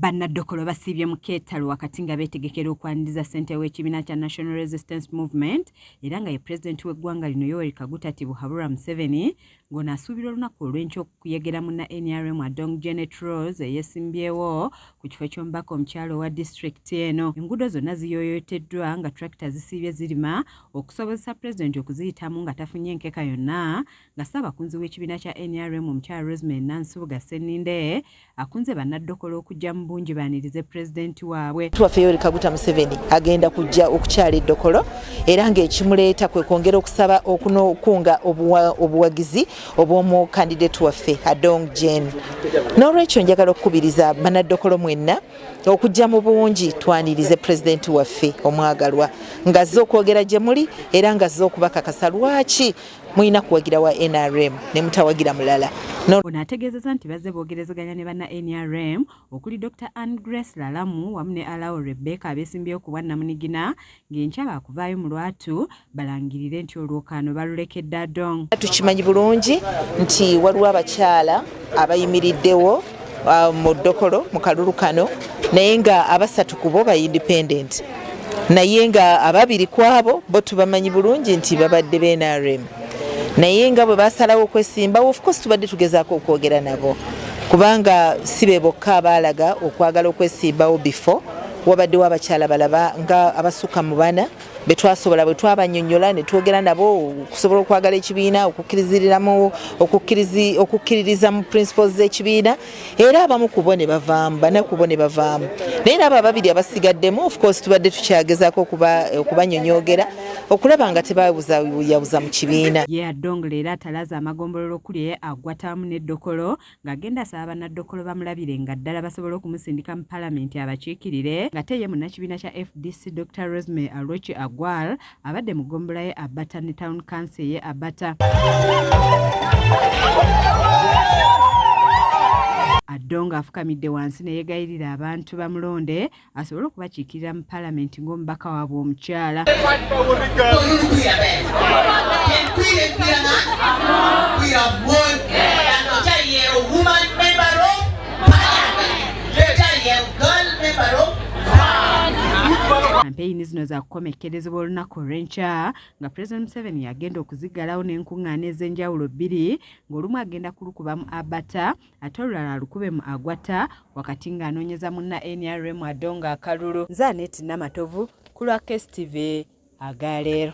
Bannaddokolo basiibye mu keetalo wakati nga beetegekera okwaniriza ssentebe w'ekibiina kya National Resistance Movement era nga ye pulezidenti w'eggwanga lino Yoweri Kaguta Tibuhaburwa Museveni ng'ono asuubira olunaku olw'enkya okuyegera munna NRM Adong Janet Rose eyeesimbyewo ku kifo ky'omubaka omukyala owa disitulikiti eno. Enguudo zonna ziyooyooteddwa nga tractor zisiibye zirima okusobozesa pulezidenti okuziyitamu nga tafunye nkeka yonna nga ssaabakunzi w'ekibiina kya NRM omukyala Rosemary Nansubuga Sseninde akunze bannaddokolo okujja mu bungi baanirize pulezidenti waabwe. Waffe Yoweri Kaguta Museveni agenda kujja okukyala eddokolo era ng'ekimuleeta kwe kwongera okusaba okukunga obuwagizi obw'omu kandidate waffe Adong Jane. N'olwekyo njagala okukubiriza bannaddokolo mwenna okujja mu bungi twanirize pulezidenti waffe omwagalwa ng'azze okwogera gye muli era ng'azze okubakakasa lwaki mulina kuwagira wa NRM ne mutawagira mulala. Ono ategeezezza nti bazze boogerezeganya ne banna NRM okuli Dr. Ann Grace Lalamu wamu ne Alao Rebecca abeesimbyewo ku bwannamunigina ng'enkya baakuvaayo mu lwatu balangirire nti olwokaano balulekedde Adong. Tukimanyi bulungi nti waliwo abakyala abayimiriddewo mu ddokolo mu kalulu kano naye nga abasatu ku bo ba independent naye nga ababiri ku abo bo tubamanyi bulungi nti babadde ba NRM naye nga bwe basalawo okwesimbawo of course tubadde tugezaako okwogera nabo kubanga si be bokka abaalaga okwagala okwesimbawo before wabaddewo abakyala balaba nga abasukka mu bana be twasobola bwe twabanyonyola ne twogera nabo okusobola okwagala ekibiina okukkiriziriramu okukkiririza mu principles z'ekibiina era abamu ku bo ne bavaamu bana ku bo ne bavaamu naye n'abo ababiri abasigaddemu of course tubadde tukyagezaako okubanyonyogera okulaba nga tebabuzayabuza mu kibiina. Ye Adong leero atalaaze amagombolola okuli eye Agwatamu ne Dokolo ng'agenda asaba bannaddokolo bamulabire nga ddala basobole okumusindika mu palamenti abakiikirire ng'ate ye munnakibiina kya FDC Dr. Rosemary Alwoki Agwal abadde mu ggombolola ye Abata ne Town Council ye Abata. Adongo afukamidde wansi ne yeegayirira abantu bamulonde asobole okubakiikirira mu palamenti ng'omubaka waabwe omukyala. Kampeyini zino zakukomekkerezebwa olunaku olw'enkya nga Pulezidenti Museveni yagenda okuziggalawo n'enkuŋŋaana ez'enjawulo bbiri ng'olumu agenda kulukuba mu Abata ate olulala alukube mu Agwata wakati ng'anoonyeza munna NRM Adongo akalulu. Nze Annet Namatovu ku lwa KSTV agaleero.